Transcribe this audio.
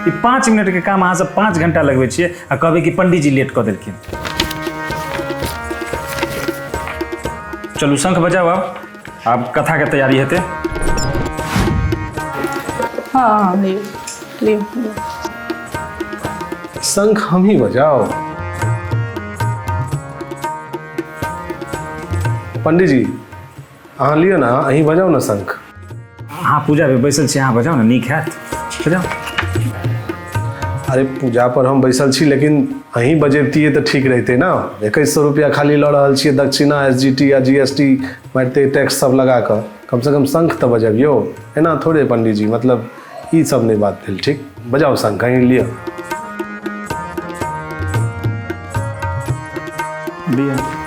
ई 5 मिनटके काम अहाँ सब 5 घंटा लगबै छियै आ कहबै कि पंडीजी लेट कऽ देलखिन। चलू शंख बजाउ, आब आब कथाके तैयारी हेतै। हाँ हाँ, लियो लियो लियो। शंख हम ही बजाओ? पंडित जी, अहाँ लिअ ने, अहीं बजाउ ने शंख। अहाँ पूजा पे बैसल छी, अहाँ बजाउ ने, नीक हैत, बजाउ। अरे पूजा पर हम बैसल छी, लेकिन अहीं बजैबतियै तऽ ठीक रहितै ने। 2100 रुपया खाली लऽ रहल छियै, दक्षिणा, एस जी टी आ जी एस टी मारिते टैक्स सब लगा कऽ। कमसँ कम शंख तऽ बजबियौ। एना थोड़े पंडीजी, मतलब ई सब नहि बात भेल ठीक। बजाउ शंख, अहीं लिअ। दिअ।